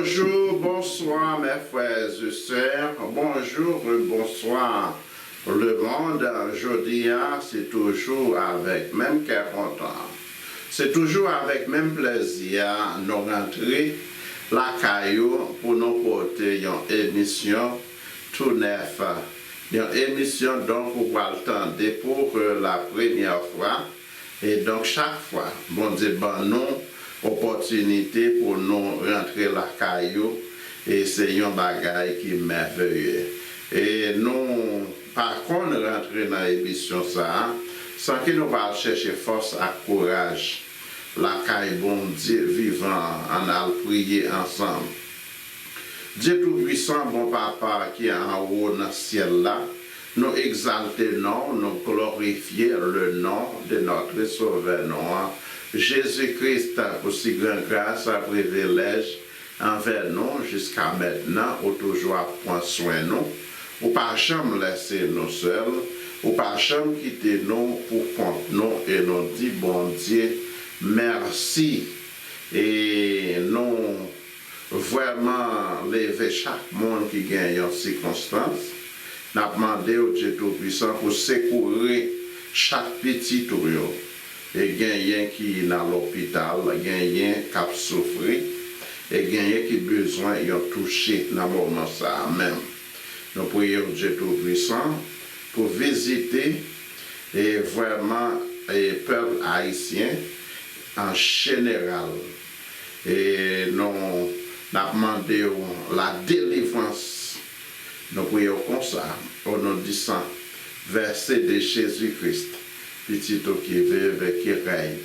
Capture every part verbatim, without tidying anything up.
Bonjour, bonsoir mes frères et sœurs, bonjour, bonsoir le monde. Jodi a, se toujou avèk menm kè kontan. Se toujou avèk menm plèzi a nou rantre lakay ou pou nou pote yon emisyon tou nèf. Yon emisyon donk ou pral tande pou la premyè fwa. E donk chak fwa Bondye ban nou opòtinite pou nou rantre lakay ou, e se yon bagay ki mèveye. E nou pa konn rantre nan emisyon sa a san ke nou pa al chèche fòs ak kouraj lakay Bondye vivan an. Ann al priye ansanm. Dye Toupisan, bon Papa ki anwo nan syèl la, nou egzalte non w, nou glorifye le nom de notre Sauveur nou an, Jezi Kris, pou si gran gras ak privilèj anvè nou jiska mentnan, ou toujou ap pran swen nou. Ou pa janm lèse nou sèl, ou pa janm kite nou pou kont nou, e nou di Bondye mèsi. E nou vrèman leve chak moun ki gen yon sikonstans. N ap mande w, Dye Toupisan, pou sekoure chak pitit ou yo. E genyen ki nan lopital, genyen k ap soufri, e genyen ki bezwen yon touche nan moman sa a menm. Nou priye w, Dye Toupisan, pou vizite e vrèman e pèp ayisyen an jeneral. E nou n ap mande w la delivrans. Nou priye w konsa, o non di san vèse de Jezi Kris, Pitit ou ki viv e ki rèy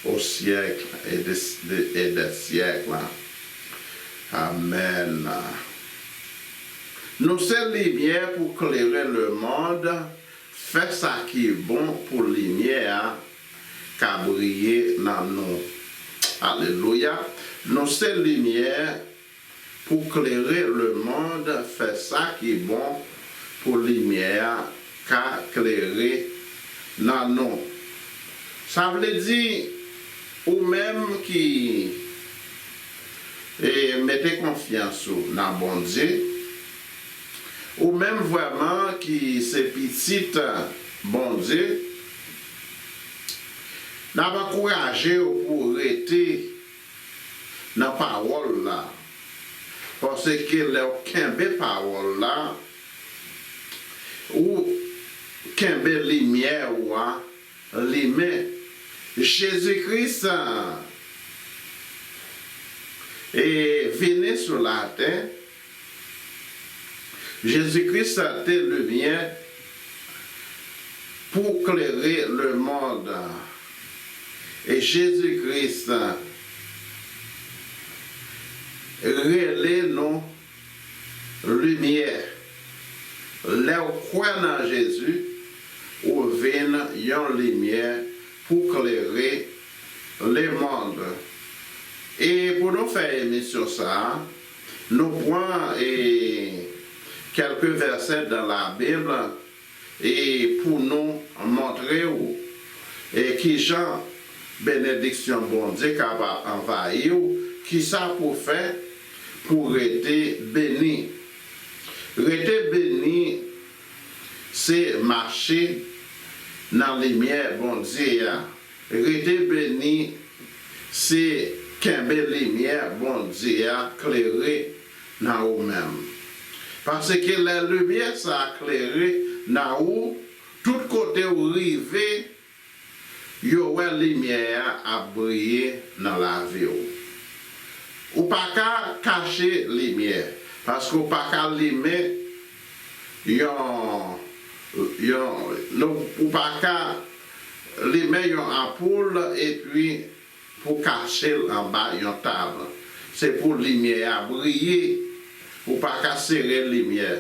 au siècle et des, de, et des siècles. Amèn. Nou se limyè pou klere lemonn, fè sa ki bon pou limyè a ka briye nan nou. Alelouya! Nou se limyè pou klere lemonn, fè sa ki bon pou limyè a ka klere nan nou. Sa vle di, ou menm ki e mete konfyans ou nan Bondye, ou menm vrèman ki se pitit Bondye, n ap ankouraje w pou w rete nan pawòl la. Paske lè w kenbe pawòl la, ou kenbe limyè ou a limen. Jezi Kris e vini sou latè. Jezi Kris te limyè pou klere lemonn. E Jezi Kris rele nou limyè. Lè w kwè nan Jezi, ou vin yon limyè pou klere lemonn. E pou nou fè emisyon sa a, nou pran e kèlke vèsè nan Labib e pou nou montre w e kijan benediksyon Bondye kapab anvayi w, kisa pou fè pou rete beni. Rete beni se mache nan limyè Bondye a. Rete beni se kenbe limyè Bondye a klere nan ou menm. Paske lè limyè sa a klere nan ou, tout kote w rive, yo wè limyè a ap briye nan lavi w. Ou pa ka kache limyè, paske w pa ka limen yon, yon, nou, ou pa ka limen yon anpoul epi pou kache l anba yon tab. Se pou limyè a briye. Ou pa ka sere limyè.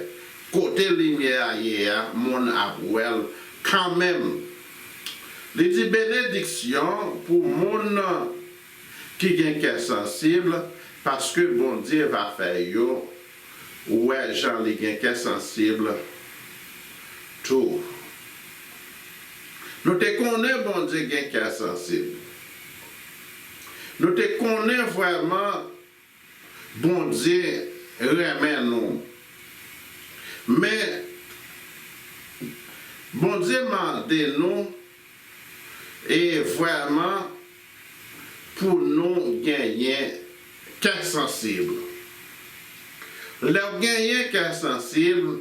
Kote limyè a ye a, moun ap wè l kanmenm. Li di, benediksyon pou moun ki gen kè sansib, paske Bondye va fè yo wè jan li gen kè sansib tou. Nou te konnen Bondye gen kè sansib. Nou te konnen vrèman Bondye renmen nou. Men, Bondye mande nou e vrèman pou nou genyen kè sansib. Lè w genyen kè sansib,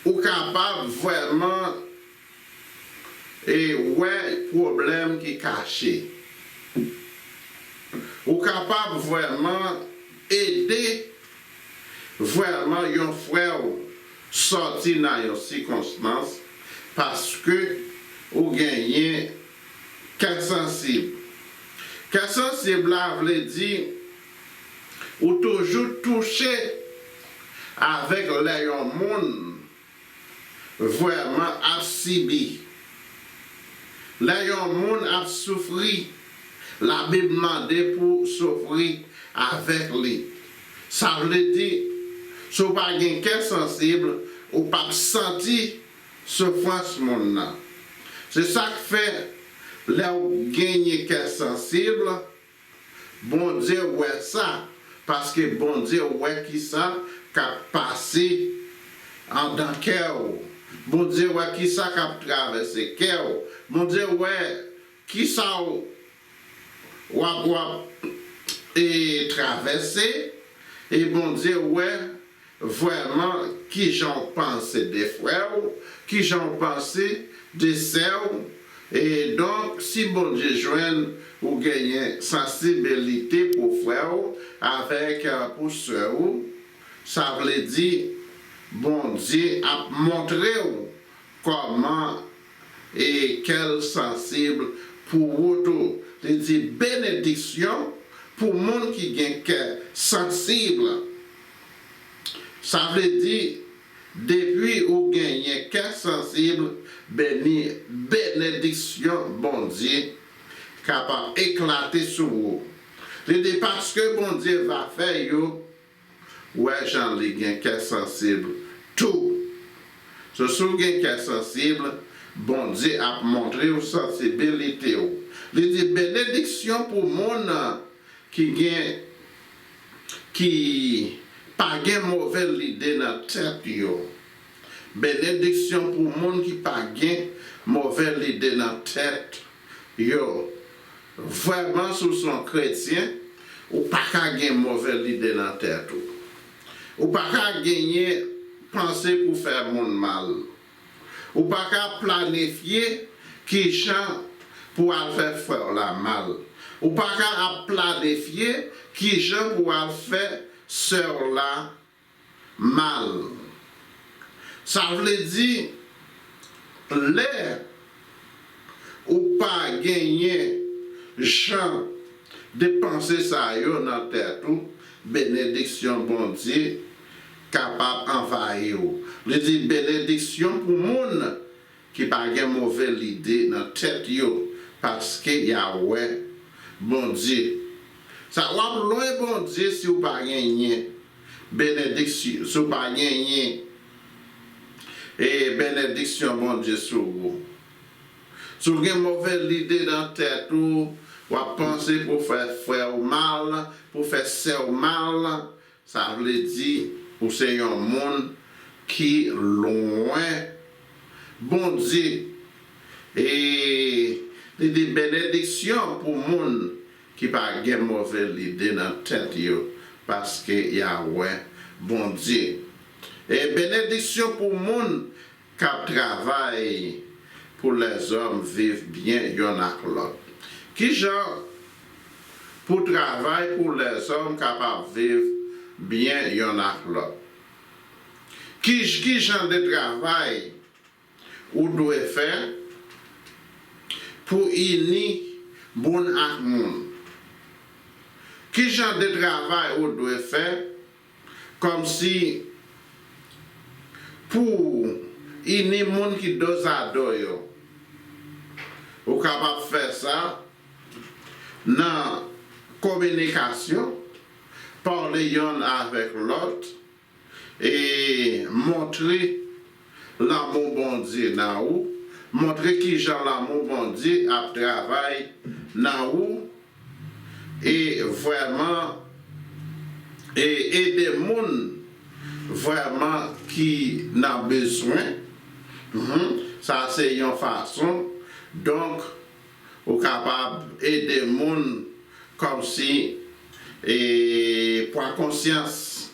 ou kapab vrèman e wè pwoblèm ki kache. Ou kapab vrèman ede vrèman yon frè w sòti nan yon sikonstans paske ou genyen kè sansib. Kè sansib la vle di ou toujou touche avèk lè yon moun vrèman ap sibi. Lè yon moun ap soufri, Labib mande pou soufri avèk li. Sa vle di, si w pa gen kè sansib, ou p ap santi soufrans moun nan. Se sa k fè, lè w genyen kè sansib, Bondye wè sa, paske Bondye wè kisa k ap pase andan kè w. Bondye wè kisa k ap travèse kè w. Bondye wè kisa w, w ap, w ap, e, travèse, e Bondye wè vrèman kijan w panse de frè w, kijan w panse de sè w. E donk, si Bondye jwenn ou genyen sansibilite pou frè w avèk, eh, pou sè w, sa vle di Bondye ap montre w kòman e kè l sansib pou ou tou. Li di, benediksyon pou moun ki gen kè sansib. Sa vle di, depi ou genyen kè sansib, beni, benediksyon Bondye kapab eklate sou ou. Li di, paske Bondye va fè yo wè jan li gen kè sansib tou. So, si w gen kè sansib, Bondye ap montre w sansibilite w. Li di, benediksyon pou moun ki gen, ki pa gen move lide nan tèt yo. Benediksyon pou moun ki pa gen move lide nan tèt yo. Vrèman, si w se yon kretyen, ou pa ka gen move lide nan tèt ou. Ou pa ka genyen panse pou fè moun mal. Ou pa ka planifye kijan pou al fè frè w la mal. Ou pa ka ap planifye kijan pou al fè sè w la mal. Sa vle di, lè ou pa genyen jan de panse sa yo nan tèt ou, benediksyon Bondye kapab anvayi w. Li di, benediksyon pou moun ki pa gen move lide nan tèt yo, paske y a wè Bondye. Sa, w ap lwen Bondye si w pa genyen benediksyon, si w pa genyen, e, benediksyon Bondye sou ou. Si w gen move lide nan tèt ou, w ap panse pou fè frè w mal, pou fè sè w mal, sa vle di ou se yon moun ki lwen Bondye. E li di benediksyon pou moun ki pa gen move lide nan tèt yo, paske y a wè Bondye. E benediksyon pou moun k ap travay pou lèzòm viv byen yonn ak lòt. Kijan pou travay pou lèzòm kapab viv byen yonn ak lòt? Ki, ki jan de travay ou dwe fè pou ini moun ak moun? Ki jan de travay ou dwe fè kòmsi pou ini moun ki dozado yo? Ou kapab fè sa nan kominikasyon, pale yonn avèk lòt, e montre lanmou Bondye nan ou, montre kijan lanmou Bondye ap travay nan ou, e vrèman e ede moun vrèman ki nan bezwen. Mhm. Sa se yon fason. Donk, ou kapab ede moun kòmsi e pran konsyans.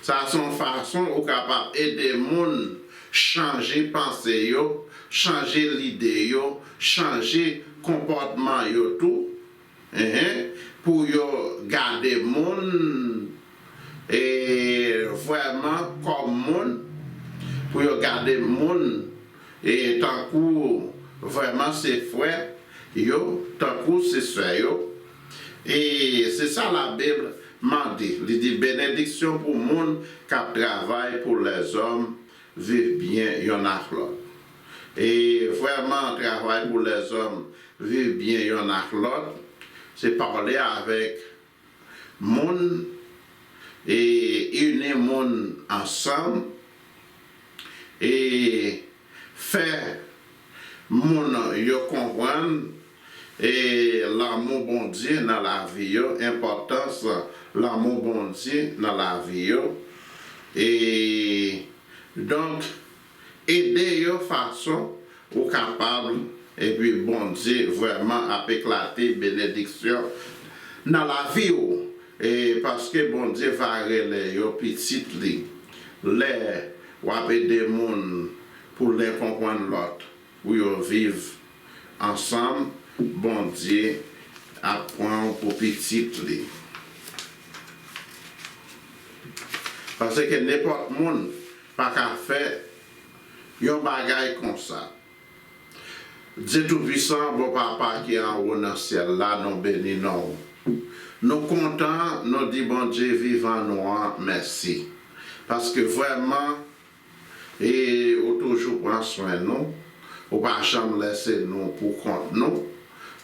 Sa se yon fason ou kapab ede moun chanje panse yo, chanje lide yo, chanje konpòtman yo tou. Enhen, pou yo gade moun e vrèman kòm moun, pou yo gade moun e tankou vrèman se frè yo, tankou se sè yo. E se sa Labib mande. Li di, benediksyon pou moun k ap travay pou lèzòm viv byen yonn ak lòt. E vrèman, travay pou lèzòm viv byen yonn ak lòt, se pale avèk moun e ini moun ansanm e fè moun yo konprann e lanmou Bondye nan lavi yo, enpòtans lanmou Bondye nan lavi yo. E donk, ede yo fason ou kapab, epi Bondye vrèman ap eklate benediksyon nan lavi w. E paske Bondye va rele yo pitit li. Lè w ap ede moun pou l konprann lòt, pou yo viv ansanm, Bondye ap pran w pou pitit li. Paske nenpòt moun pa ka fè yon bagay konsa. Dye Toupisan, bon Papa ki anwo nan syèl la, nou beni non w. Nou kontan, nou di Bondye vivan nou an mèsi. Paske vrèman, e ou toujou pran swen nou, ou pa janm lèse nou pou kont nou,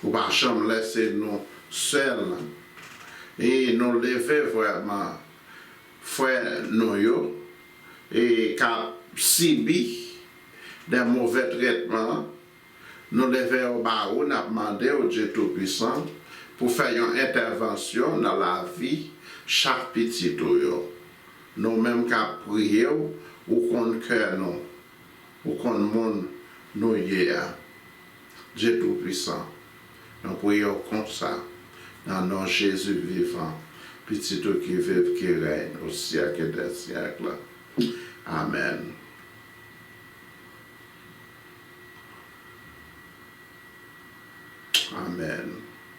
ou pa janm lèse nou sèl. E nou leve vrèman frè nou yo e k ap sibi de movè trètman, nou leve yo ba ou, n ap mande w, Dye Toupisan, pou fè yon entèvansyon nan lavi chak pitit ou yo. Nou menm k ap priye w, ou konn kè nou, ou konn moun nou ye a. Dye Toupisan, nou priye w konsa, nan non Jezi vivan, Pitit ou ki viv, ki règne aux siècles des siècles. Amèn. Amèn.